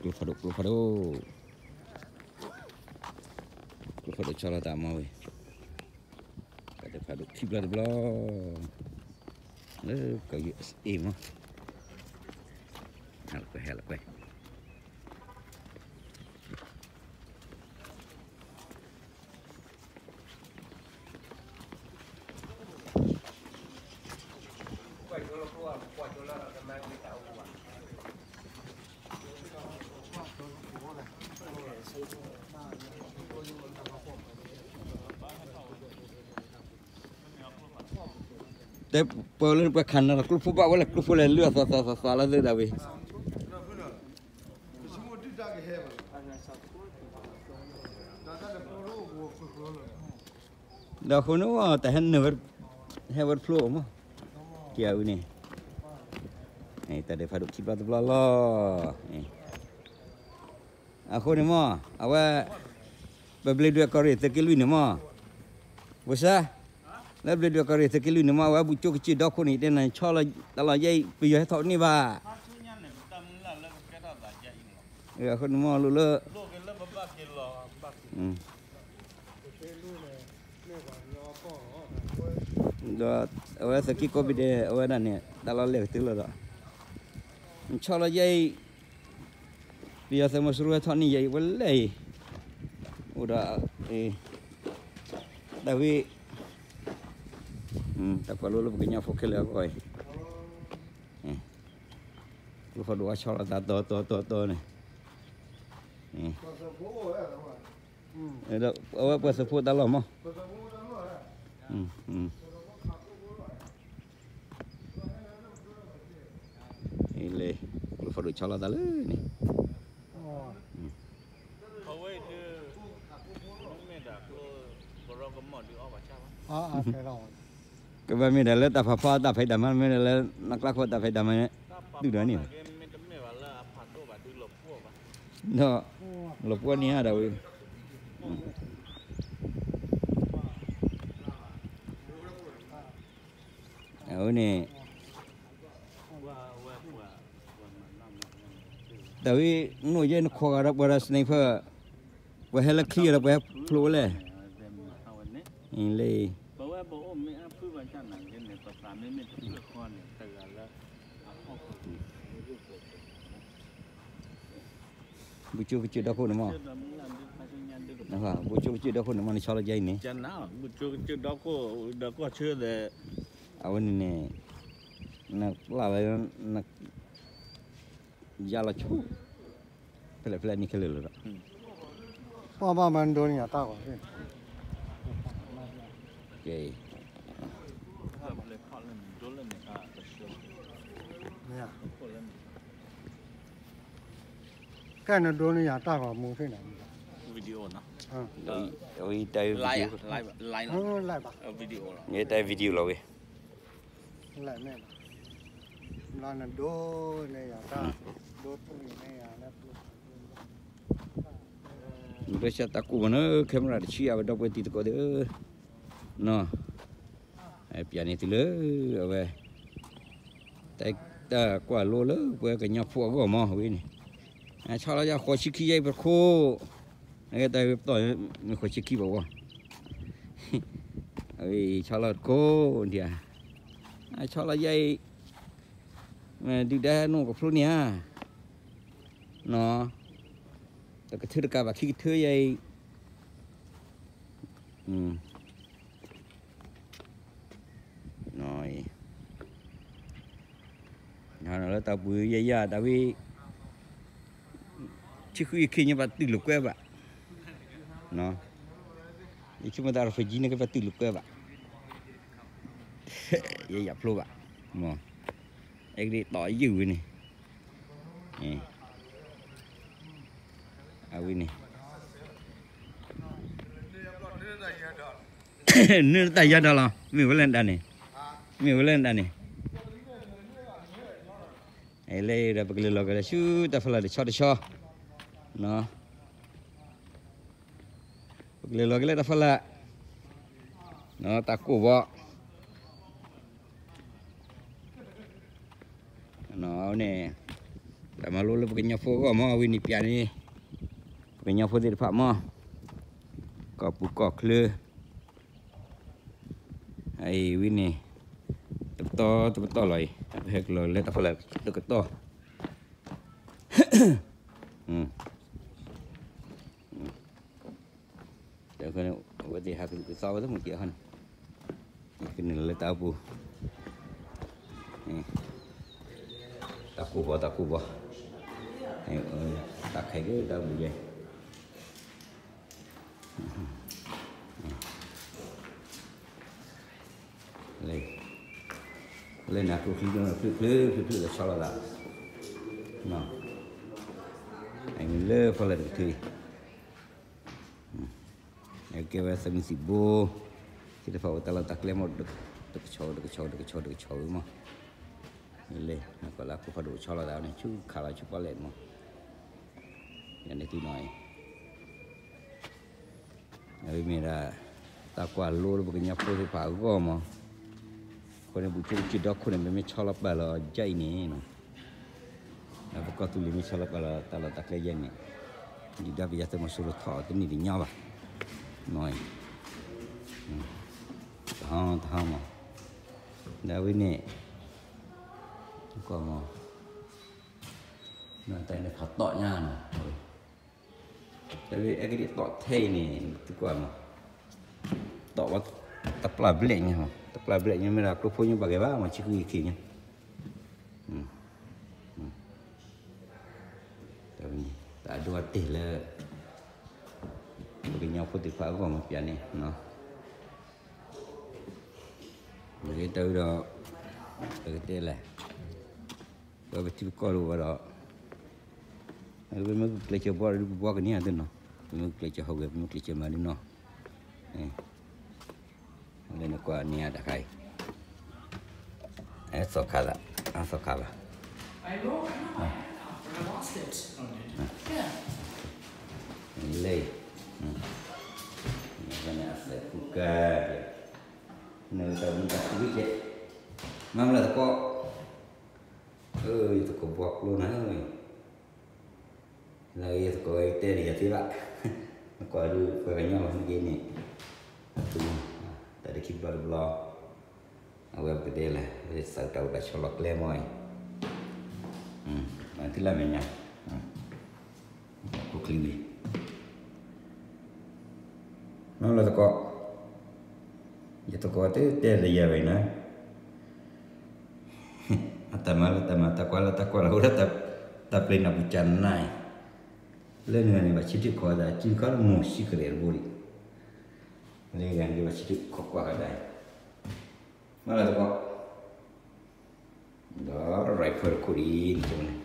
ကျိဖးဒိၣ် ကျိဖးဒိၣ်, ကျိဖးဒိၣ်ဆီလီၤတၢ်မၤဝဲ, တၢ်ဒဲးဖးဒိၣ်ခံဘျီတဘျီ, လၢကယအ့မး, ဟဲလီၤကွဲ ဟဲလီၤကွဲ. တဲပှၤလၢပှၤခးနၤကျိဖိဘၣ်ဝဲလၢကျိဖိလဲၤလုၢ်အသးသးသးသးလၢသးဒၣ်ဝဲ ဒီးအဃိန့ၣ် တၢ်ဟဲနုာ်ဝဲ ဟဲဝဲတဖျိအီၤမး, က့ၤအဝဲန့ၣ်, တၢ်ဒဲးဖးဒိၣ်ခံဘျီတဘျီလီၤ. အဃိန့ၣ်မး အဝဲ ပဘျ့ဒွဲၣ်ကီၢ်ရ့ၣ်သုးက့လွံၢ်န့ၣ်မး, ဝဲစါ, လၢဘျ့ဒွဲၣ်ကီၢ်ရ့ၣ်သုးက့လွံၢ်န့ၣ်မး အဝဲဘူၣ်ကၠိကစၢၢ်ဒီခိၣ်န့ၣ် တဲနၤဆီလီၤယဲအံၤ ပယီၤဟဲထီၣ်န့ၢ်ဘၣ်. အဃိန့ၣ်မးလိၣ်လၢ ဒီးအဝဲသုးက့ကိးဘ့ၣ်ဒဲး အဝဲဒၣ်န့ၣ် တၢ်လီၤလဲၢ်ကတုၤလီၤဒီး နဆီလီၤယဲအံၤ ပယီၤသုးမီၤစိရိၤဟဲထီၣ်န့ၢ်ယဲအံၤ ဝဲလဲၣ်အံၤ, အိၣ်ဒီး တၢ်ဝံၤ တၢ်ကွၢ်လိလၢပကညီဖိခဲလၢာ်အဂီၢ်အံၤ, ကျိဖးဒိၣ်အဆီလီၤသးတီတီတီတီန့ၣ်, ဒီးအဝဲပှၤသုးဖိတၢ်လီၢ်မး, လၢ ကျိဖးဒိၣ်ဆီလီၤသးလၢန့ၣ်, ကဘၣ်မ့ၢ်ဒၣ်လၢတၢ်ဖးဖီတၢ်ဖံးတၢ်မၤ မ့ၢ်ဒၣ်လၢနကျါခိၣ်တၢ်ဖံးတၢ်မၤ မ့ၢ်ဒၣ်လၢနကျါခိၣ်တၢ်ဖံးတၢ်မၤန့ၣ် ဒုၣ်ဒီးန့ၣ်လီၤ, ဒီးလီၤပှီၢ်န့ၢ်ဧါဒၣ်ဝဲ, အဝဲန့ၣ် တၢ်ဝံၤ နအိၣ်ယဲနခိးဂၤဒီးပှၤဒီး sniper ပှၤဟဲလၢချံဒီးပှၤဟဲဖျိးဝဲလဲၣ်, လၢ ဘူၣ်ကၠိကစၢၢ်ဒီခိၣ်န့ၣ်မး, ဘူၣ်ကၠိကစၢၢ်ဒီခိၣ်န့ၣ်မး နဆီလီၤယဲအံၤန့ၣ်, အဝဲန့ၣ်န့ၣ် နလၢ်လၢ ယါလီၤဆိ ဖဲလဲၣ်ဖဲလဲၣ်န့ၣ်ခဲလၢာ်လီၤဒီး, ပှၤဘၣ်မၤဒိန့ၣ်ယၤတၢ်ဂီၤ, ကဲ ကဲနဒိန့ၣ်ယၤတၢ်ဂီၤမူဖဲန့ၣ်, တၢ် video လီၤဝဲ, လၢနဒိန့ၣ်ယၤတၢ် ဒိန့ၣ်ယၤ လၢ ဘၣ်ဆၣ်တၢ်ကူၣ်မးန့ၣ် camera တဆံးအဝဲဒီပုၢ်ဝဲၢ်တံၤသကိးသ့ၣ်ဧၢ, နီၤ, ပျးန့ၢ်သုလၢ အဝဲ တၢ်ကွၢ်လိလၢပှၤကညီဖိအဂီၢ်မး ဝဲန့ၣ်, အဆီလီၤယဲဃိးဆံခံယဲအံၤပခိၣ်, နကဲတၢ်ပတီၢ်မ့ၢ်ဃိးဆံခံဘၣ်ဝဲ, အဝဲဆီလီၤတခိၣ်ဒံးဧါ, အဆီလီၤယဲအံၤ ဒုၣ်ဒါနီၢ်ကဖျိန့ၣ်ဧါ, နီၤ, တကထၢတကးဘၣ်ခံကထၢယဲအံၤ, နီၤ, လၢတၢ်ပူၤယဲယၤတၢ်ဝံၤ ဆံဃုယခ့ညါဘၣ်တုၤလိာ်ကွဲဘၣ်, နီၤ, ယဆိကမိၣ်တၢ်ရဖးကၠံန့ၣ်ကဘၣ်တုၤလိာ်ကွဲဘၣ်, ယဲယၤဖျိဘၣ်, မ့ၢ် အဲကဒံးတီၢ်ယုၢ်ဝဲန့ၣ်, အဝဲန့ၣ် နတၢ်ယါဒီးလီၤ မ့ၢ်ဝဲလၢနတၢ်န့ၣ်, မ့ၢ်ဝဲလၢနတၢ်န့ၣ်, လၢဒီးပကလဲၤလီၤကလဲၤဆူတၢ်ဖီလာ်တဆီတဆီ, နီၤ, ပကလဲၤလီၤကလဲၤတၢ်ဖီလာ်, နီၤ, တၢ်ကိၢ်ဘီ န့ၣ်, တၢ်မၤလိလၢပကညီဖိအဂီၢ်မး ဝံၤန့ၣ်ပျးန့ၣ် ပကညီဖိသ့ၣ်တဖၣ်မး ကီၢ်ပူၤကီၢ်ချၢ အံၤဝံၤန့ၣ် တပတီၢ်တပတီၢ်လီၤအံၤ ပဟဲကလီၤလၢတၢ်ဖီလာ်တကတီၢ် အဝဲသ့ၣ်ဟးကသီဝဲသ့ၣ်မုၢ်က့ၤဟီန့ၣ် ကနုာ်လၢတၢ်အိၣ်ပူၤ တၢ်ကိၢ်ဘီ တၢ်ကိၢ်ဘီ တၢ်ခဲက့ၤတၢ်အိၣ်ပူၤယဲ လၢ လၢန့ၣ်ကျိချံကျိဖျုးဖျုးဖျုးဖျုးလီၤဆီလိာ်သး လၢဖီလာ်တကထၢအံၤ ကဲဝဲသးမုၢ်သံၣ်ဘိ သ့ၣ်တဖၣ်အိၣ်တၢ်လီၢ်တၢ်ကျဲမး တကဆီတကဆီတကဆီတကဆီဝဲမး လၢ ကီၢ်လၢအခိၣ်ဖးဒိၣ်ဆီလိာ်သးန့ၣ် ဆူခးလီၤဆူပီၣ်လဲၣ်မး ယၤန့ၣ်သုနီၤအံၤ အဝဲမ့ၢ်ဒၣ် တၢ်ကွၢ်လိလၢပကညီဖိသ့ၣ်တဖၣ်အဂီၢ်မး အဃိန့ၣ် ဘူးကၠိကၠိဒီခိၣ်န့ၣ် မ့မ့ၢ်ဆီလီၤပာ်လီၤယဲအံၤန့ၣ် ပကီၢ်သူလ့ၤမ့ၢ်ဆီလီၤပာ်လီၤတၢ်လီၢ်တၢ်ကျဲယဲန့ၣ် ဒုၣ်ဒါပယီၤသုးမီၤစိရိၤထီၣ်တန့ၢ်တညီဘၣ် နီၤအံၤ တဟီတဟီမး ဒီးဝဲန့ၣ် ကွၢ်မး တၢ်န့ၣ်ဖးတီၣ်ညါနီၤ တၢ်ဝဲအဲကဒံးတီၣ်ထဲအံၤန့ၣ် သုကွၢ်မး တီၣ်ဝဲတပျၢ်ဘျဲၣ်ညါ တပျၢ်ဘျဲၣ်ညါမ့ၢ်ဒၣ်ကျိဖိညါဘၣ်ဂ့ၤဘၣ်မး ဆံဃုယခံညါ တၢ်ဒိၣ်အတ့ၢ်လၢ ပကညီဖိသ့ၣ်တဖၣ်အဂီၢ်မးပျးန့ၣ် တၢ်ဝဲဒီး ပကတဲလဲၣ် ပဝဲပထံပကီၢ်လိာ်ဝဲဒီး ပမ့ၢ်ကျဲးစၢးဘှီဒီးပဘှီကန့ၢ်အီၤသ့နီၤ ပမ့ၢ်ကျဲးစၢးဟီၣ်ဂဲၤ ပမ့ၢ်ကျဲးစၢးမၤဒ်နီၤ လၢနကွၢ်န့ၢ်အတၢ်ခါအံၤ အသီခါသး အသီခါဘၣ် လၢ အသီခါ နတၢ်ဝံတၢ်သးဝံကဲ မၤမလၢသကိး ယသကိးဘှီကျိနၤဧၢ လၢယသကိးတဲဒ်ယၤသ့ဘၣ် နကွၢ်ဒုးပှၤကညီလီၤမ့ၢ်က့ၤန့ၣ် အသူ တၢ်တခံဘျီတဘျီ အဝဲပကတဲလဲၣ် သးတၢ်အိၣ်တၢ်ဆီလီၤကျဲမီၤအံၤ မၤသံလၢမဲာ်ညါ ကိးချံဝံၤ နီၤလၢသကိး ယသကိးတဲတဲလၢယၤဝဲနၤ အတၢ်မၤလၢတၢ်မၤ တၢ်ကွၢ်လၢတၢ်ကွၢ်လီၤ အိၣ်ဒၣ်တၢ်ပျဲနၢ်ပူၤကၢ်နါအံၤ လၢနဂၤန့ၣ် ဘၣ်ဆံးဒုးခိးသး စုခီလၢမိၢ်ဆံးကရဲၣ်တဘိလံ လၢဂၤန့ၣ် ဘၣ်ဆံးဒုးခိးကွၢ်ကဒါအံၤ မၤလၢသကိး ဒီး rifle တခိၣ်ဒ်န့ၣ်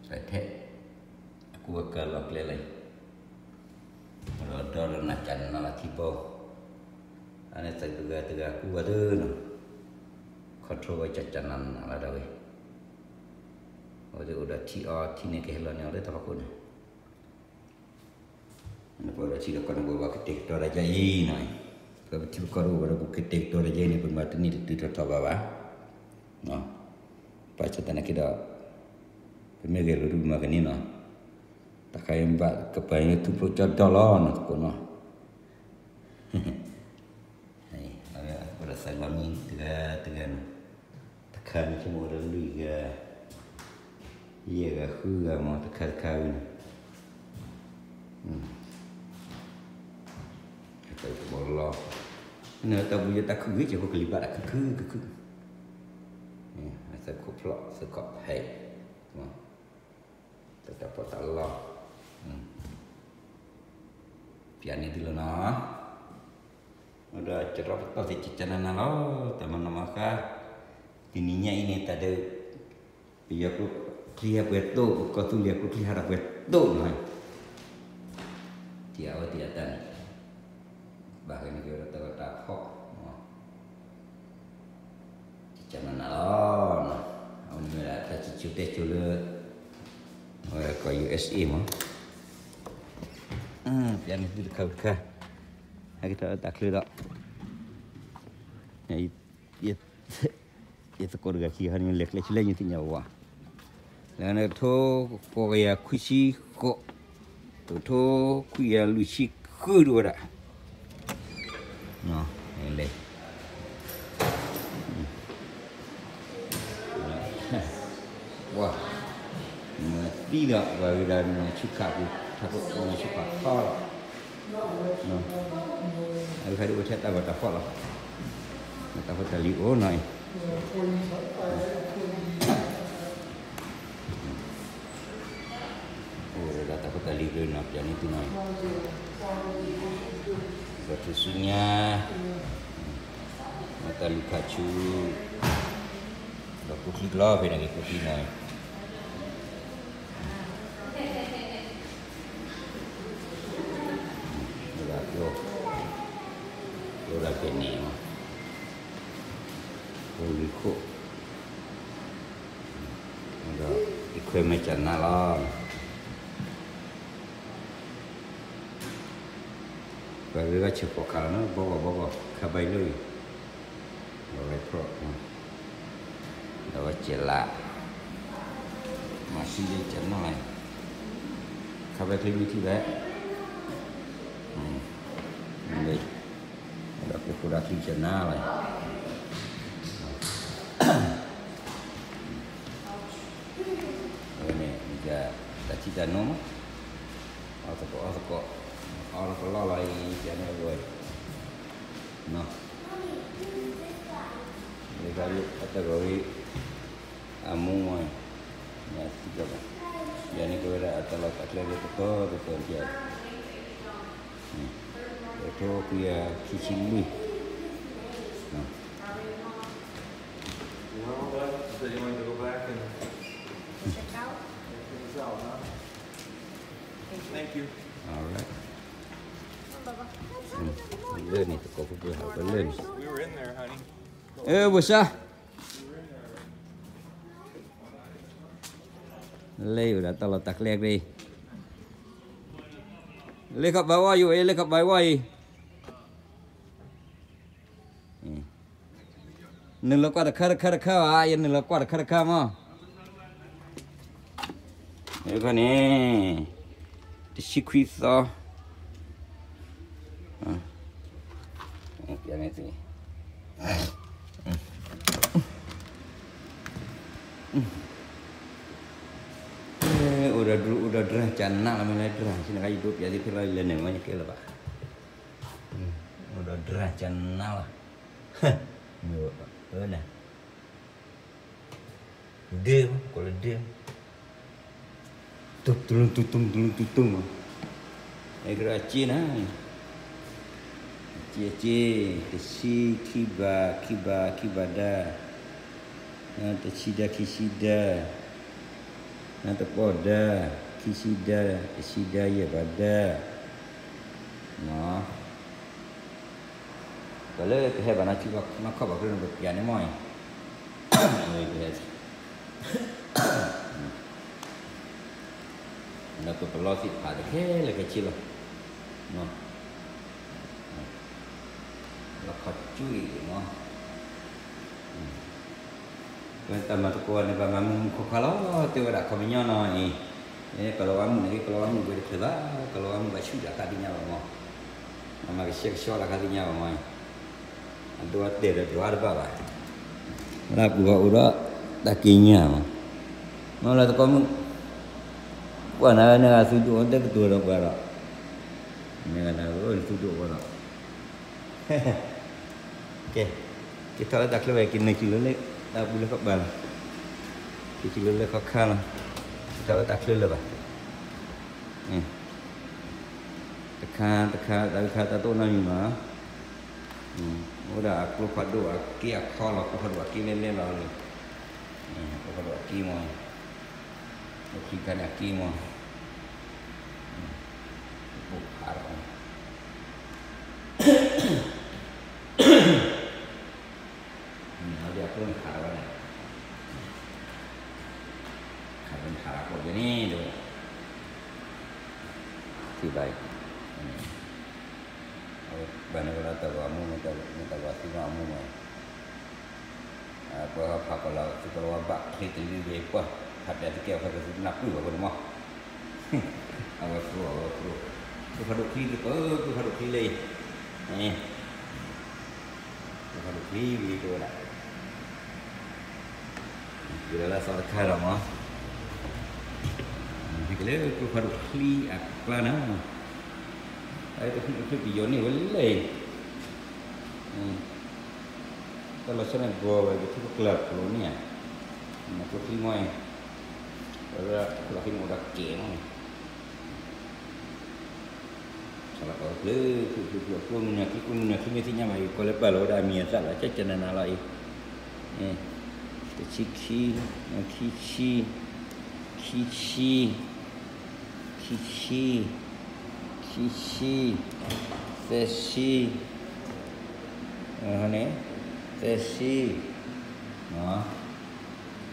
စးထဲ အကူအကၤလီၤကျဲလၢ ဒီးဒီးနၤကၢ်နါလီၤထံဘိ အန့ၣ်သုးတဂၤတဂၤကူဝဲသ့နီၤ control ဝဲကၢ်ကၢ်နါနါလီၤဒၣ်ဝဲ အဝဲသ့ၣ်အိၣ်ဒီးထံအီထံန့ၣ်ကဟဲလီၤန့ၢ်အီၤလၢတၢ်ဖီခိၣ်န့ၣ် နပှၤဒီးထံဒီးကီၢ်န့ၣ်ပဘၣ်ကတဲာ်ကတီၤတၢ်ယါအံၤနီၤ ပပထံပကီၢ်တအိၣ်ဘၣ်ဒီးပကတဲာ်ကတီၤတၢ်ယါအံၤန့ၣ် ပမၤတန့ၢ်တတုၤထီၣ်ထီၣ်ဘၣ်ဘၣ် ဘၣ်ဆၣ်သနာ်က့ဒီး ပမ့ၢ်ဂဲၤလိာ်ဒုးမၤကန့ၢ်နီၤ တၢ်ခါအံၤဘၣ်ကပၤထူဖျိကၠီဒီလီၤနီၤသကိးနီၤ အဝဲအိၣ်ဒီးသးလီမံတဂၤတဂၤနီၤ တခါန့ၣ်ဆိကမိၣ်ဒီးလွံၢ်ဂၤ ယဲၢ်ဂၤဃုဂၤမး တခါတခါဝံၤန့ၣ် တၢ်ကဘီလီၤ နတၢ်ဘူၣ်ယတၢ်ခုၣ်ဂ့ၤကဲဖိကလံၤဘၣ်တၢ်ခုၣ်ခုၣ်ခုၣ်ခုၣ် သုးခိၣ်ဖျီၣ် သုးခိၣ်ဖဲး တၢ်ပီးတၢ်လီ ပျးန့ၢ်သုလီၤနီၤ ဒီးကရီပတီၢ်သ့ၣ်ကကနနလီၤ တၢ်မၤနီၣ်မၤဃါ တနံၤညါအံၤန့ၣ် တၢ်ဒုး ပယီၤကျိချံဟးပှဲၤတိၢ် ပကီၢ်သူလ့ၤကျိချံဟးထီၣ်ပှဲၤတိၢ်နီၤ တံၤအဝဲသ့ၣ်အတၢ်န့ၣ် ဘၣ်ဃးန့ၣ်က့ၤဝဲဒၣ်တၢ်လီၢ်တၢ်ဖီ ကကနနလီၤ အဝဲန့ၣ်မ့ၢ်ဒၣ်တၢ်စံၣ်စိၤတဲစိၤလၢ အဝဲကီၢ် ယူၢ်အ့ၣ်အ့ၣ် မး ပျးန့ၢ်သုတခါတခါ ဟဲက့ၤထီၣ်လၢတၢ်ချၢဒီး ယ ယသကိးတဂၤခံဂၤန့ၣ် လဲၤကျဲဆူလဲၣ် ယသ့ၣ်ညါဝဲ, လၢနကထိဃိးကယၤခွံဆံဃိး, တကထိခွံကယၤလွံၢ်ဆံဃုဒိၣ်ဝဲဒၣ်, လဲၤ ပှၤ မၤသံဒီး ပှၤဂ့ၤဒီး နဆူၣ်ခးပူၤ ထးခိၣ်နဆူၣ်ခးထီလီၤ, အဝဲခါဒ်အိၣ်ထဲတၢ်ဂီၤတၢ်ဖီၣ်လီၤ, တၢ်ဖိတၢ်လံၤအိၣ်နီၤအံၤ, အိၣ်ဝဲဒၣ်တၢ်ဖိတၢ်လံၤကလုာ်နီၤ ပျဲန့ၢ်သုနီၤအံၤ, ဒီးထူၣ်စုညါ တၢ်လူၤခးဆူ ဒီးကျိချံကျိဖဲန့ၣ်က့ၤကျိချံနီၤအံၤ, ဝဲဒၣ်ကျိ ကျိဒၣ်ဖဲန့ၣ်မး, ကျိလံၤခိၣ်, ဒီးယခွဲးမဲာ်ကနါလီၤ, ပှၤဂ့ၤဂီၢ်ဆၢဖီၣ်ခါလီၤနီၤ ဘီဂီၢ်ဘီဂီၢ် ခါဘၣ်အံၤလၢ ဒီးဝဲဖျီၣ် ဒီးဝဲစဲးလး, မၤသံလၢကနၣ်လီၤ, ခါဘၣ်ချ့မ့ၢ်ထံၣ်ဘၣ်, ဒီးက့ၤဃိဒၣ်ချံကနၣ်လီၤ, အဝဲန့ၣ် တၢ်ထံၣ်တၢ်နိမး, အီသကိးအီသကိး, အီလီၤကလီလီၤအံၤ ပျဲန့ၣ်အဂီၢ်အံၤ, လၢတၢ်ဂီၤရံၣ် အမူမး, မၤသံကဘၣ်, ယၤန့ၣ်ကဝဲဒၣ်အတၢ်လီၢ်တၢ်ကျဲလၢတတီတတီပျဲ, တကထိခွံကယၤခံဆံလွံၢ်, Well, so you want to go back and check things out, huh? Thank you. All right. လၢန့ၣ် သကိးဖိပှဲၤဟးပလၢန့ၣ်, We were in there, honey. အၢ ဘိၣ်စၢ်, လၢအိၣ်ဒီးတၢ်လီၢ်တၢ်ကျဲက့ၤ, လၢခီဘၣ်ဝဲအံၤ, လၢခီဘၣ်ဝဲအံၤ, နုာ်လီၤကွၢ်တခါတခါတခါဘၣ်, ယနုာ်လီၤကွၢ်တခါတခါမး, အခါန့ၣ် တဆံခွံသီ, ပျဲန့ၣ်သ့ အိၣ်ဒီးဒြၢၣ် အိၣ်ဒီးဒြၢၣ်ကနၣ်လီၤ မ့ၢ်လၢဒြၢၣ် ဆ့နကါယဒိးပျဲသ့ၣ်ဖဲလီၤ ယလဲၤန့ၣ်မ့ၢ်ယကဲလၢၤဘၣ်, အိၣ်ဒီးဒြၢၣ်ကနၣ်လီၤ, မ့ၢ်အၢန့ၣ် ဒ့ၣ်မး ကိးလၢဒ့ၣ်မး, တူၢ်တူၢ်တူၢ်တူၢ်တူၢ်မး, အဲၣ်ကရၢက့နၤ, က့က့, တဆံခံဘး ခံဘး ခံဘးဒါ, တဆံဒါ ခံဆံဒါ, နတပီၢ်ဒါ, ခံဆံဒါ, တဆံဒါ ယဲၢ်ဘးဒါ, ပှၤလၢကဟဲဘၣ်နီၢ်ဆူၣ်နီၢ်ခီၣ်ဘၣ်ကျိန့ၣ် ပပျဲန့ၣ်မ့ၢ်အံၤ, ပဟဲ ဒီးပပလီၢ်သ့ၣ်တဖၣ်တခဲလၢာ်ခဲဆ့လီၤ, လီၤခီၣ်ကၠူအံၤမ့ၢ် ဝဲတၢ်မၤသကိးန့ၣ် ဘၣ်မၤမုာ်မုာ်ခွါခွါလီၤ, တဲဝဲဒၣ်ခီပညီနီၤအံၤ, ကလီၤဝါမုၣ်န့ၣ် ကလီၤဝါမုၣ်ဝဲတချုးဘၣ်, ကလီၤဝါမုၣ်ဘၣ်ဆူၣ်တၢ်ခါသ့ၣ်ညါဘၣ်မး, အမၤကဆှဲကဆှီတၢ်ခါသ့ၣ်ညါဘၣ်မးအံၤ, အဒိအတဲာ်ဒီးဒွးတဘၣ်ဘၣ်, လၢအပူၤဘၣ်အိၣ်ဒီးတၢ်က့ညါမး, မ့ၢ်လၢသကိးမုၣ်, ကွၢ်နၤနဂၤသူဒိၣ်တဲကတိၤဒီးပှၤဒီး, နဂၤနဂၤသူဒိၣ်ပှၤဒီး ကဲ, က့ၤထီၣ်လၢတၢ်ချၢဘၣ် က့ၤနုာ်ကံလၢလၢ တၢ်ပူၤလၢခီၣ်ဘၣ်လီၤ, က့ၤကံလၢလၢခီၣ်ခါလီၤ, က့ၤထီၣ်လၢတၢ်ချၢလၢဘၣ်, တခါတခါ တၢ်တခါတၢ်တအိၣ်နီတမံၤမး, အိၣ်ဒၣ်အကျိဖးဒိၣ်အက့အခီလီၤ ကျိဖးဒိၣ်အက့လဲၣ်လဲၣ်လီၤ, ကျိဖးဒိၣ်အက့မး, အိၣ်ခံခါန့ၣ်အက့မး, အိၣ်ဖးလီၤ အဝဲအကျိန့ၣ်ခးလီၤဝဲန့ၣ်, ခးလီၤန့ၣ်ခးလီၤကိးက့ၤန့ၣ်ဒီး, ထံၣ်ဘၣ်အံၤ, ဘၣ်န့ၣ်ဝဲဒၣ်တၢ်ဂီၤအမူမ့ၢ်တၢ်ဂီၤသံဂီၤအမူမ့ၢ်, အ ပှၤဖးကီးလီၤ သုကီးလီၤဝဲဘၣ်ချ့တလၢယဲ ပှၤဖးတဲသုကဲအီၤဖဲကသုနၢ်ပၢၢ်ဘၣ်ဖိန့ၣ်မး, အဝဲကျိ အဝဲကျိ, ကျိဖးဒိၣ်ချံသကိး ကျိဖးဒိၣ်ချံလၢအံၤ, ကျိဖးဒိၣ်ချံဝံၤတဝဲဒၣ်, ယလၢသီတခါဒီးမး, ဟဲက့ၤလၢကျိဖးဒိၣ်ချံအကျါန့ၣ်, အတချုးတချုးပယီၤန့ၢ်ဝဲလၢအံၤ တၢ်လီၤဆီန့ၣ် ဘီဝဲကထူၣ်ပကျၢၤဖျိန့ၣ်ဧါ, ကျိချံမီၢ်အံၤ, ဝဲဒၣ်လီၤခံန့ၣ်အိၣ်ဒီးကဲမီၢ်အံၤ, ဆီလီၤကီးဖျၢၣ် ဖျၢၣ်ဖျၢၣ်ဖျၢၣ် ကျိမုၢ်နၤခံ ကျိမုၢ်နၤခံ မ့ၢ်သ့ၣ်ညါဘၣ်အံၤ ကွၢ်လၢပာ်လီၤဝဲဒၣ်အမံၤအသၣ်လီၤ ကကနၤနၤလီၤအံၤ, တဆံခံ, ခံဆံ, ခံဆံ, ခံဆံ, ခံဆံ, သၢဆံ, န့ၣ်, သၢဆံ, လၢ, လၢ, ထံၣ်ဘၣ်အံၤ တီဘိချံအံၤ, တ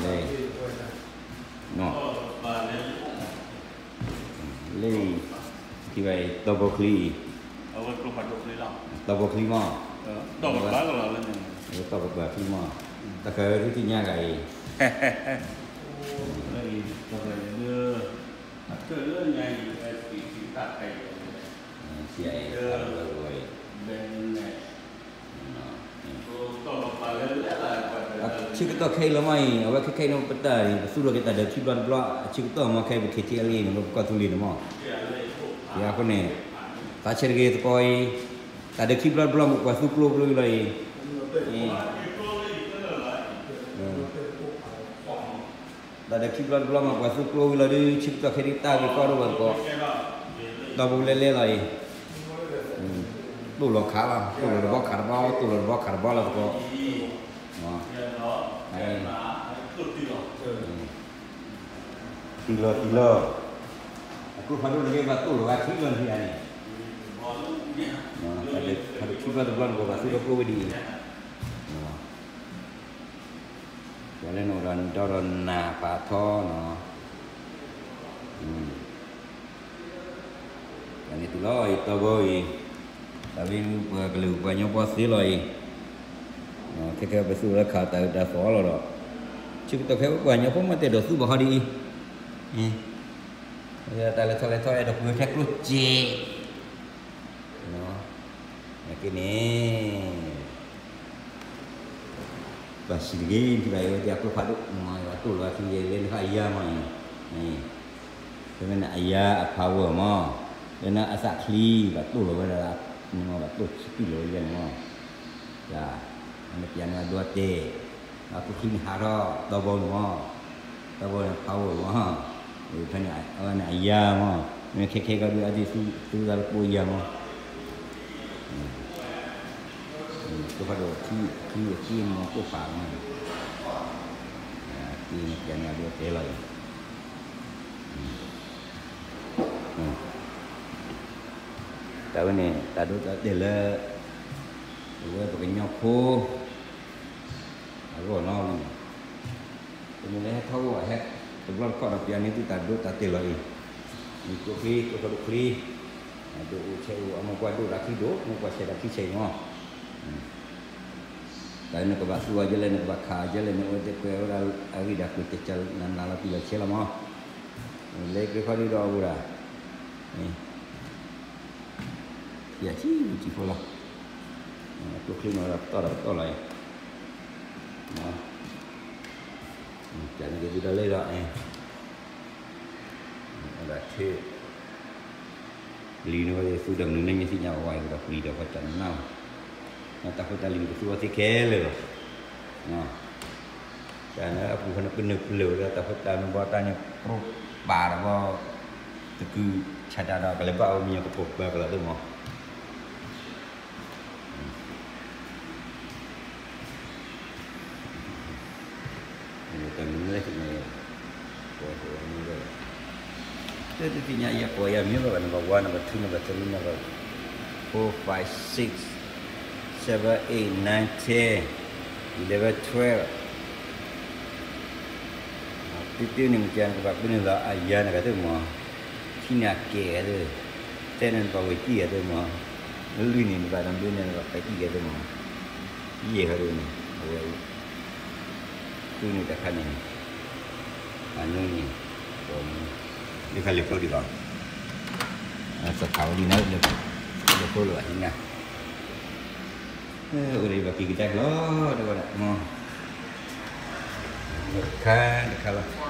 ီဘိချံမး, တီကပၤချံမး, တၢ်ကရၢၢ်ထံၣ်ညါဂၤအံၤ, ဆံကတီၢ်ခဲအံၤလီၤမးအံၤ အဝဲခဲခဲအံၤန့ၣ် ပတၢ်န့ၣ် ပသူၣ်ထီၣ်က့ၤတၢ်ဒၢးခံဘျီတဘျီ အဆံကတီၢ်မး ခဲအံၤပ ခဲထံအလံ န့ၣ် ပကီၢ်သူလ့ၤန့ၣ်မး, ယအဃိန့ၣ်, သးဆဲးတဂ့ၤသကိးအံၤ, တၢ်ဒၢးခံဘျီတဘျီမး ပှၤသူကျိကျိလီၤအံၤ, တၢ်ဒၢးခံဘျီတဘျီမး ပှၤသူကျိဝံၤလီၤဒုး ဆံကတီၢ်ခဲအံၤတၢ်ဂ့ၢ်ကီဒိၣ်ဘၣ်သကိး, တီဘိလဲလဲလီၤအံၤ, တိၢ်လီၤခးလီၤ တိၢ်လီၤတဘီခးတဘီ တိၢ်လီၤတဘီခးတဘီလီၤသကိး, တုၤလီၤတုၤလီၤ, အကျိဖးဒိၣ်န့ၣ်က့ၤ ဘၣ်တိၢ်လီၤဂၤခံလီၤန့ၣ်ဧါန့ၣ်, ဖးဒိၣ်ခံဘျီတဘျီန့ၣ် ပှၤသူဒီးကျိဝဲဒ်အံၤ, ပှၤလၢနအိၣ်ဒီးဒီဒီးနၢ်ပာ်ထီနီၤ, န့ၣ်တုၤလီၤအံၤ တီဘိအံၤ, တၢ်ဝဲပှၤကလုာ်ပှၤကညီဘီသ့လီၤအံၤ, ခဲခဲပသူၣ်လၢခးတၢ်အၢတၢ်သီလီၤဒီး, ဆံကတီၢ်ခဲအံၤပှၤကညီဖိမ့ၢ်တဲဒီးသူဘၣ်ဟီဒ်အံၤ, တၢ်လဲၤထီၣ်လဲၤထီၣ်အဲၣ်ဒိးပှ့ၤထဲကျိစ့ၢ် က့န့ၣ်, ဘၣ်ဆံးတဂ့ၤ ထံၣ်ဘၣ်အံၤဝဲတဲအကျိဖးဒိၣ်မး ဘၣ်တိၢ်လီၤအခံယဲလၢနဃၣ်အယါမးအံၤ, ဖဲန့ၣ်အယါအဖးဝဲမး, လၢနအသးချံ ဘၣ်တိၢ်လီၤဝဲဒၣ်, န့ၣ်မးဘၣ်တိၢ်ဆံးပံၣ်လီၤဝဲယဲန့ၣ်မး, နပျးန့ၢ်အဒိအတဲာ်, အကျိချံန့ၣ်ဟးထီၣ် တီဘိန့ၣ်မး, တီဘိန့ၣ်ဖးဝဲမး, ဖဲန့ၣ် အဝဲန့ၣ်အယါမး, မ့ၢ်ခဲခဲကီဒုးအဒုးသူသးလၢပိယါမး, ကျိဖးဒိၣ်ခံအက့မး ကိၣ်ဖးမး, က့န့ၣ်ပျးန့ၢ်အဒိအတဲာ်လီၤအံၤ, တၢ်ဝဲန့ၣ် တၢ်ဒိတၢ်တဲာ်လၢ အဝဲပကညီဖိ အဂီၢ်နီၤ, တမ့ၢ်လၢဟဲထီၣ်အိၣ်ဘၣ်ဟဲ တဘျီတခီၣ်ဒီးပျးန့ၢ်သုတၢ်ဒိတၢ်တဲာ်လီၤအံၤ, မ့ၢ်ကျိချံ ကျိဖးဒိၣ်ချံ, အဒိအိၣ်ဆဲးအိၣ် အမိၢ်ပှၢ်ဒိၣ်တၢ်ချံဒိၣ် မိၢ်ပှၢ်ဆဲးတၢ်ချံဆဲးမး, တၢ်နကဘၣ်သူအီၤယဲလဲၣ် နကဘၣ်ခးအီၤယဲလဲၣ် နအိၣ်တဲကွဲးဝဲဒၣ်အဂ့ၢ်ဒၣ်ကွံာ်ကကနၤနၤလီၤတံၢ်လီၤဆဲးလီၤမး, လဲၤကျဲခီဒုဒီးအအိၣ်ဒၣ် ယၤထံထံဖိလီၤ, ကျိချံန့ၣ်ဒီးပတီၢ်ဒီးပတီၢ်လီၤအံၤ, ကန့ၣ်က့ၤသုတၢ်လဲၣ်ဒီး, အဒၣ်ထၢၣ်, လံာ်န့ၣ်ဝဲသူဒီးမနုၤန့ၣ် မ့ၢ်သ့ၣ်ညါဝဲဝဲဒီးပျံၤဒီးပှၤကနၣ်, တၢ်ဖိတၢ်လံၤန့ၣ် ပသူဝဲသ့ခဲလၢာ်လီၤ. တၢ်န့ၣ်အပူၤဖဲန့ၣ် ပနုာ်ပလၢၢ်ဝဲဒၣ်တၢ်ဖိတၢ်မံဘီတၢ်န့ၣ် ပြိပာ်ဒီးဘီ, တကုာ်ဆးဒးဒီးကလဲၤဘၣ်အီၤမံညီကဖိးပၢၤကလီၤသ့ၣ်မး. တၢ်မနုၤလဲၣ်န့ၣ်, ပှၤဟိမံဝဲ, တသ့ၣ်ညါယဲပှၤယၤမံဘၣ်ဘၣ် number one, number two, number three, number four, five, six, seven, eight, nine, ten, eleven, twelve, တၢ်တၢ်န့ၣ်မ့ၢ်ကဲနကဘၣ်ပ့ၤန့ၢ်လီၤအယၤန့ၣ်ဂၤသ့ၣ်မး, ထံန့ၣ်အကဲသ့ၣ်, တဲန့ၣ်ပှၤဝဲတံၢ်ဂၤသ့ၣ်မး, လွံၢ်န့ၣ် နဘၣ်တၢ်ဒိန့ၣ် နဘၣ်ဖဲအံၤကဲသိးမး, ယဲၢ်ဟဲဒိန့ၣ် အဝဲ ဃုန့ၣ်တခါန့ၣ် အနွံန့ၣ် ဒ်ခါလဲၤဖျိဒံးဘၣ်, သဖးဝဲဒ်နၤ လဲၤဖျိလၢၤဘၣ်ဒ်နၤ, အိၣ်ဒံးဘၣ်က့ၤကဒါက့ၤလီၤ တဝဲဒၣ်မး တခါတခါလီၤ,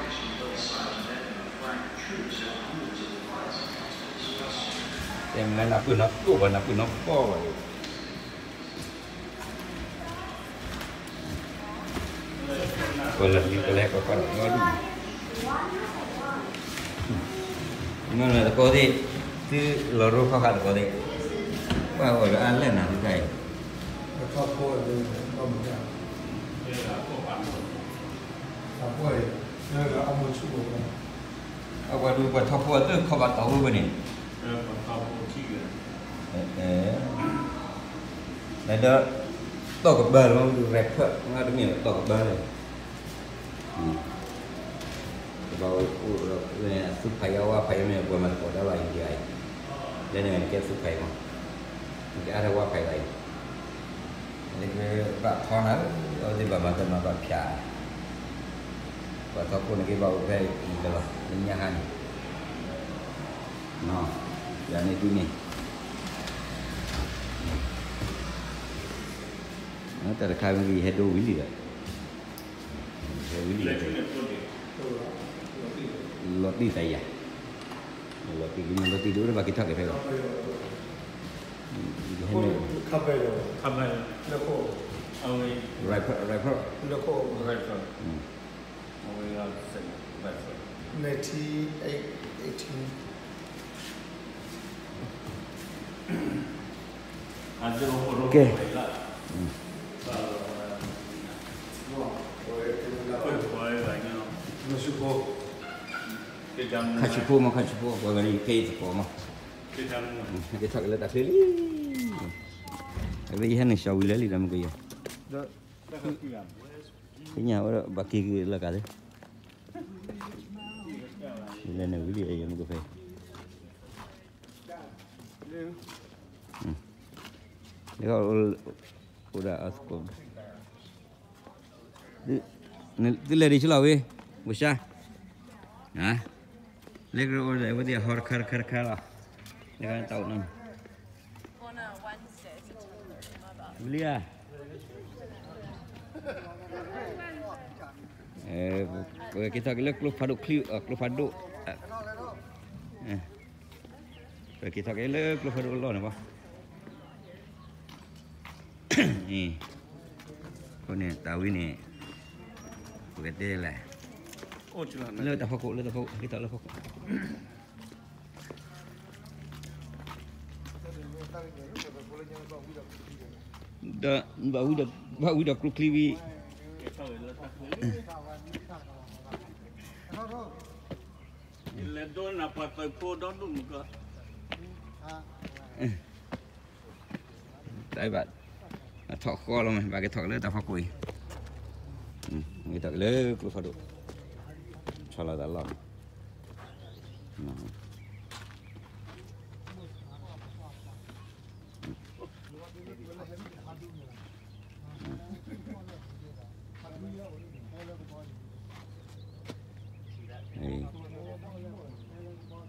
တဲမ့ၢ်နၢ်ပၢၢ်နီၢ်ကိၣ်ဘၣ် နၢ်ပၢၢ်နီၢ်ပီၢ်ဘၣ်, ကလၢာ်ကလဲၤကီကီၢ်ဒီးဒူၣ်, မ့ၢ်လၢတကိးသ့ၣ်, သုလီၤရိဖီဃာ်တကိးသ့ၣ်, ပှၤဂီၤလၢအလဲၣ်နၤသုခါအံၤ, အပှၤဒုးပှၤထီၣ်ဖိအသၢခီၣ်ဘၣ်တီၢ်ဝဲဝဲန့ၣ်, လၢဒီး တီၢ်ကဘၢလီၤ မ့ၢ်ဒုး rapper မ့ၢ်တမ့ၢ်လၢတီၢ်ကဘၢလီၤ, ကဘၣ်အိၣ်ဒီးအသူၣ်ဖးယံၤဝါဖးယံၤမ့ၢ်ပှၤမၤသကိးတၢ်ဘၣ်အံၤဒ်အံၤ, လၢန့ၣ်ကဲသူၣ်ဖးယံၤမး, နကအါထီၣ်ဝါဖးယံၤဘၣ်အံၤ, ဘၣ်ထီနၤ, အဝဲသ့ၣ်ဘၣ်မၤတၢ်မၤဘၣ်ဖၠး, ပှၤထီၣ်ခိၣ်န့ၣ်က့ၤဘၣ်အိၣ်ဖဲအံၤလၢၤဘၣ် လၢညါဟါန့ၣ်, ယၤန့ၣ်ဒ်န့ၣ် တၢ်တခါမ့ၢ်ဂ့ၤ ဟဲဒိဝံၤလံဒီး, ဟဲဝံၤလံဒီး, လီၤတံၢ်သးယၤ, လီၤတံၢ်က့ၤမ့ၢ်လီၤတံၢ်ဒိၣ်ဒီးဘၣ်က့ၤထီၣ်က့ၤဖဲလီၤ, ဟဲမ့ၢ် rapper rapper, ကဲ, ခါဆူဖိမး ခါဆူဖိ ပှၤဂၤန့ၣ် ဖဲအံၤသကိးမး, ကထီၣ်က့ၤလၢတၢ်ချ့လံ, အဝဲယဟဲနုာ်လီၤဝံၤလၢလံဒီးမ့ၢ်ကယီၤ, သ့ၣ်ညါဝဲဒီးဘၣ်က့ၤက့ၤလၢကးသ့, လဲၤနုာ်ဝံၤလံ ယမ့ၢ်ကဖဲ အိၣ်ဒၣ်အသကိး, သုလဲၤဒံးဆူလီၤဝ့ၢ်, ဝ့ၢ်ၡါ, လဲၤကရၢအိၣ်ဒီး အဝဲသ့ၣ်အဟီတခါတခါတခါလီၤ, လဲၤကတၢ်အိၣ်နီၤ, ဝံၤလံဧါ, ပက့ၤထီၣ်က့ၤလၢကျိဖးဒိၣ်ချံ, ကျိဖးဒိၣ်, ပက့ၤထီၣ်က့ၤလၢကျိဖးဒိၣ်အလီၢ်န့ၣ်ဘၣ်, အဃိန့ၣ် တၢ်ဝံၤန့ၣ် ပကတဲလဲၣ်, လၢတၢ်ဖီခိၣ် လၢတၢ်ဖီခိၣ် က့ၤထီၣ်လၢဖီခိၣ်, ဒီး ဘၣ်ဝံဒီးကျိချံဝံၤ, လဲၤဒိနၤပှၤသုးဖိဒီဒူၣ်မုၢ်ကီၢ်, တၢ်ဘၣ်, အထီၣ်ဃီလီၤမး ဘၣ်က့ၤထီၣ်က့ၤလၢတၢ်ဖီခိၣ်အံၤ, က့ၤထီၣ်က့ၤလၢကျိဖးဒိၣ်,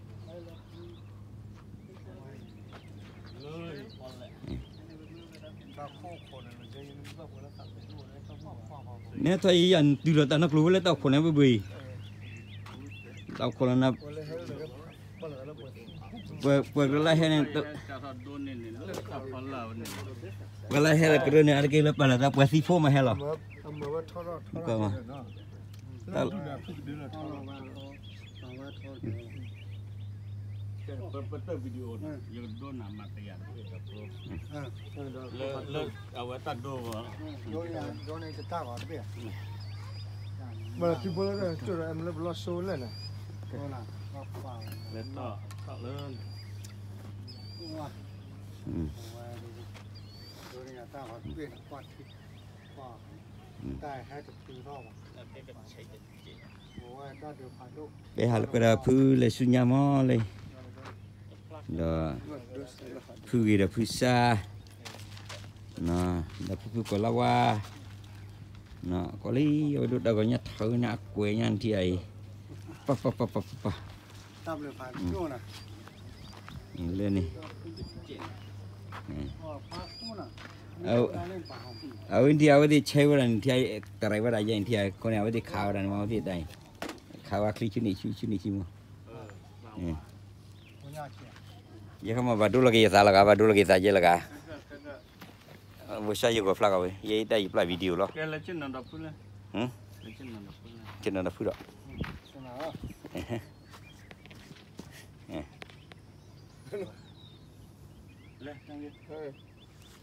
ဆီလီၤသးလီၢ်, နဲထီၣ်အံၤ ယၤတုၤလီၤတၢ်နီၢ်ကျိၤဝဲလၢတၢ်အိၣ်ခိးန့ၣ်ဘၣ်ဘၣ်အံၤ, တၢ်အိၣ်ခိးလီၤနၤ, ပှၤကလၢဟဲန့ၣ်, ပှၤလၢဟဲလၢကရၢန့ၣ် အါတက့ၢ်လၢပှၤလၢတၢ်ပှၤသံဖိမးဟဲလီၤ, ပတၢ် video န့ၣ် ယကဒိနၤမၤတယၤတဘ့ၣ်ဒီး, လၢအဝဲတၢ်ဒိဂီၤ, ဘၣ်သံဖိလၢကၠိဒီး အဲၣ်မ့ၢ်လၢပလီၢ်စိလဲၣ်န့ၣ်, လဲၤထီၣ်ထီၣ်လၢ တၢ်ဟဲတတုၤထီၣ်ဘၣ်, ပဟးလၢကဒီးဖုလဲၤဆူညါမးလံ, ဒီး ဖုဂ့ၤဒီးဖုစါ, ဒီးဖုဖုကီၤလါဝါ, ကီၤလံ အဝဲဒိးတၢ်ဂီၤညါထီၣ်ဝဲန့ၣ် အကွဲးညါနထံၣ်အံၤ, ပၢ်ပၢ်ပၢ်ပၢ်ပၢ်ပၢ်, လၢန့ၣ် အဝဲနထံၣ် အဝဲသ့ၣ်ဆဲးဝဲဒၣ်နထံၣ် တရံးဝဲဒၣ်ယဲနထံၣ်အံၤ ခိၣ်န့ၣ် အဝဲသ့ၣ်ခးဝဲဒၣ်န့ၣ်မ့ၢ် အဝဲသ့ၣ်တၢ်အံၤ ခးဝဲချံဆူန့ၣ်ဆူ ဆူန့ၣ်ဆူမ့ၢ် ယဲခီမ့ၢ်ဘၣ်ဒိလီၤက့ၤယသးလီၤဂၤ ဘၣ်ဒိလီၤက့ၤသးယဲလီၤဂၤ, ဘိၣ်စၢ်ယဂီၤဖျါကဝဲ ယဲယတၢ်ယပျၢ် video လီၤ, ဆ့ၣ်နီၤဒီးဖုဒီး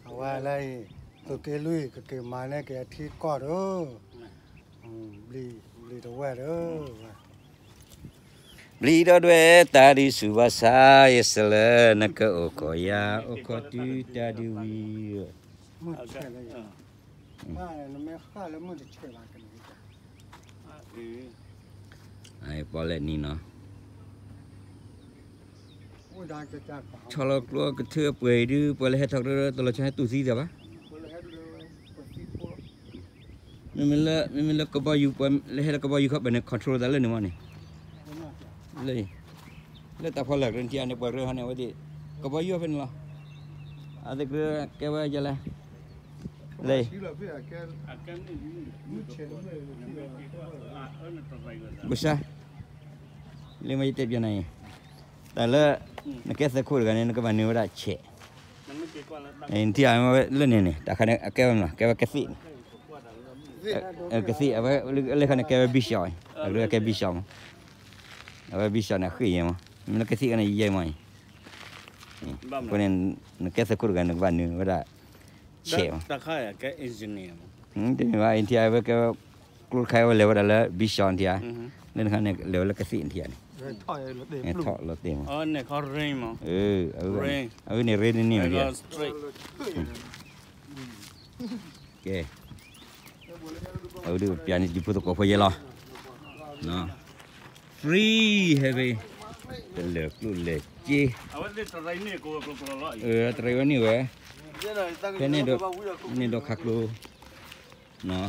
အဝဲလၢအံၤ သုးက့လွံၢ် ကက့ၤမၤန့ၢ်က့ၤအထံကီၢ်ဒီး ဘျံး ဘျံးတဝဲၢ်ဒီး ဘျံးဒီဒွဲၣ်တၢ်ဒုးဆူၣ်ဘၣ်ဆၣ် ယဆၢလၢနကအိၣ်ခိးယၤ အိၣ်ခိးတုၤတၢ်ဒုးဝံၤ, မုၢ်ဆဲးလၢ နမ့ၢ်ဃၣ်လၢမုၢ်တဆဲးဘၣ်ကန့ၣ် ပီၣ်လဲၣ်နံၤနီၤ ဆီလီၤကျိကထၢအပှဲၤအံၤဒုး ပှၤလၢဟဲထီၣ်ကရၢတလီၤဆီဟဲတူၢ်သံသးဘၣ်, မ့မ့ၢ်လၢ မ့မ့ၢ်လၢကဘီယူၤ ပှၤလၢဟဲလၢကဘီယူၤခီဘၣ်န့ၣ် control သးလၢန့ၣ်မ့ၢ်န့ၣ်, လၢ လၢတၢ်ဖီလာ်ကရၢနထံၣ်န့ၣ် ပှၤကရၢဟီန့ၣ် အဝဲသ့ၣ် ကဘီယူၤဖဲန့ၣ်လီၤ, အသ့ၣ်ကရၢကဲဝဲယလဲၣ်, လၢ ဘိၣ်စၢ် လၢမ့ၢ်ယတဲပျးနၤအံၤ, တၢ်လၢ နကဲသုးခိၣ်တဂၤန့ၣ် နကဘၣ်နုာ်ဝဲဒၣ်ဆဲး, နထံၣ်အဝဲလၢန့ၣ်န့ၣ် တၢ်ခါန့ၣ် အကဲဝဲမနုၤ ကဲဝဲကသ့ၣ်န့ၣ်, ကသ့ၣ် အဝဲလၢခါန့ၣ် ကဲဝဲ bishop အံၤ အကဲ bishop မး, အဝဲ bishop န့ၣ် အဃ့ယဲမး, မ့ၢ်လၢကသ့ၣ်ခါန့ၣ် ယဲမးအံၤ, အဃိန့ၣ် နကဲသုးခိၣ်တဂၤ နကဘၣ်နုာ်ဝဲဒၣ် ဆဲးမး, တမ့ၢ်ဘၣ် အံၤထံၣ်အဝဲကဲ ကျိတခါအံၤဝဲလဲၤဝဲဒၣ်လၢ bishop ထံၣ်ဧါ, လၢနခါန့ၣ် လဲၤဝဲလၢကသ့ၣ်ထံၣ်ဧါန့ၣ်, ထီၣ်လီၤတ့ၢ်မး, အဝဲန့ၣ် ရ့နန့ၢ်မး, ကဲ, အဝဲဒုးပျးန့ၢ်တံၤဖိသကိးဖိယဲလီၤ, free ဟဲဖဲ တလၢာ်ကျိၣ်လဲၢ်စ့, တရံးဝဲန့ၢ်ဝဲ, ဖဲန့ၣ်ဒီးခးကျိ နီၤ,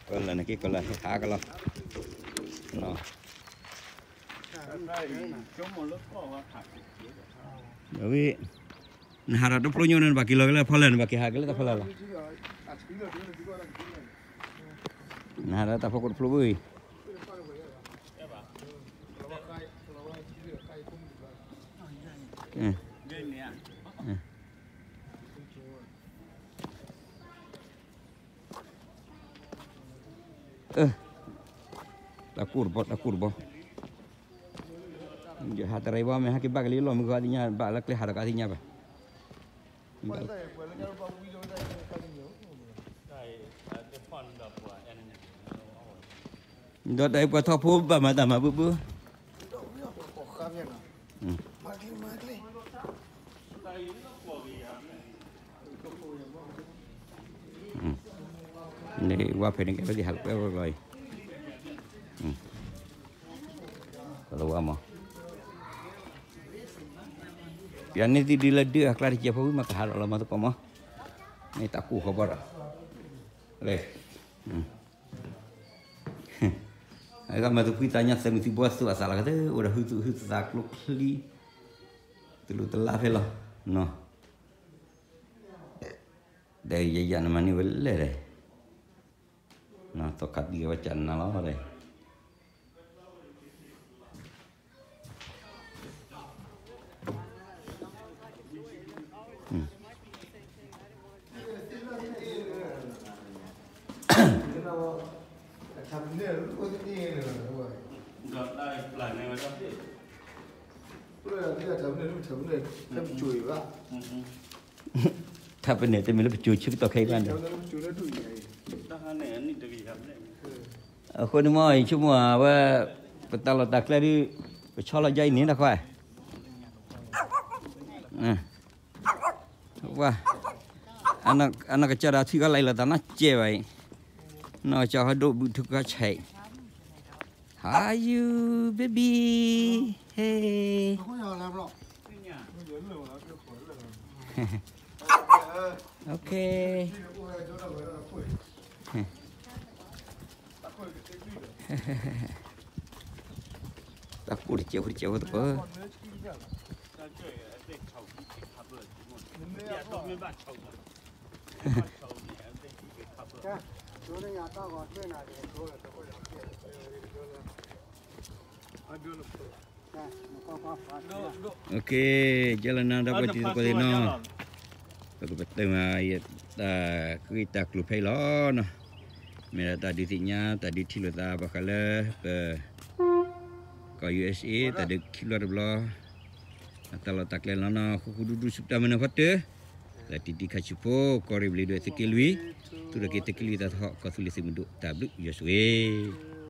ကီၢ်လၢနက့ ကီၢ်လၢဟဲခးကလီၤ, ဝဲ နဟးဒီးတဖျိညိၣ်န့ၣ် နဘၣ်က့ၤလီၤက့ၤလၢဖီလာ် နဘၣ်က့ၤဟးက့ၤလၢတၢ်ဖီလာ်လီၤ, နဟးဒီးတၢ်ဖီခိၣ်တဖျိဘၣ်အံၤ, တၢ်ကိၢ်တဘီ တၢ်ကိၢ်တဘီ, ယဟးတရံးဘၣ် မ့ၢ်ဟဲက့ၤဘၣ်ကလံလီၢ်မုၢ်ဂီၤသ့ၣ်ညါ ဘၣ်လၢကျဲဟးဒီးကသ့ၣ်ညါဘၣ်, ဒီးတၢ်အံၤပှၤထီၣ်ဖိဘၣ်မၤတၢ်မၤဘုဘု, န့ၣ် ဝါဖဲန့ၣ်ကဲဝဲသ့ၣ်ဟးလီၤကွဲဝဲလီၤအံၤ, ကလီၤဝါမး, ပှၤန့ၢ်သံဒုလၢဒုးအကျါတကဲဖိဝံၤမး ကဟးဒီးလီၤမၤသကိးမး, မ့ၢ်တၢ်ကူၣ်ဃီဘီဒီး, လၢ အဂၤမၤသူၣ်ဖှံသးညီ သးမုာ်သံဘှီသူၣ်အသးလီၤကသ့ အိၣ်ဒီးဟုသူၣ်ဟုသးကျိချံ, တလူတလါဖဲလီၤ, နီၤ, ဒီးယယနမၤန့ၢ်ဝဲလဲၣ်ဒီး, နီၤသီခးဒံးဝဲကနၤလီၤဒီး ထးပနဲၣ် တမ့ၢ်လၢပစိၤဆၢကတီၢ်ခဲအံၤဘၣ်န့ၣ်, အဃိန့ၣ်မ့ၢ် ယဆိကမိၣ်ဝဲ ပတၢ်လီၢ်တၢ်ကျဲဒုး ပဆီလီၤယါအံၤန့ၣ်တခီ, ဝါ, အနီၢ်ကစၢ်ဒီးထွံၣ်ကီလံလီၤသးနီၢ်ကဲဘၣ်အံၤ, နီၢ်ကစၢ်ဟီဒိၣ်ဘုထုကီဆဲး, Hi you baby, hey. โอเค တၢ်ကူၣ်တကဲးဖိတကဲးဖိသပၢၤ ကဲလီၤနၤဒီပုၢ်ဝဲၢ်တံၤသကိးသ့ၣ်နီၤ, ပကပတုာ်မး တၢ်ဃ့တၢ်ကျိၤဖဲအံၤလီၤနီၤ, မ့ၢ်ဒၣ်တၢ်ဒုးသ့ၣ်ညါ တၢ်ဒုးထံၣ်လိာ်သးဘၣ်ဃးလၢပ ကီၢ် ယူၢ်အ့းအ့း တၢ်ဒုးခံဘျီတဘျီ အတၢ်လီၢ်တၢ်ကျဲလီၤနီၤ, ဃူဃူဒူဒူဆူတၢ်မုၢ်နံၤဖီတၢၢ်, လၢတံၤတံၤခါဆူဖိ ကီၢ်ရ့ၣ်ဘျ့းဒိၣ်သုးက့လွံၢ်, သူၣ်ထီၣ်က့ၤသုးက့လွံၢ်သးသဟီၣ် ကီၢ်သူလ့ၤသုးမုၢ်ဒိၣ် တၢ်ဘျုးယွၤဆိၣ်ဂ့ၤ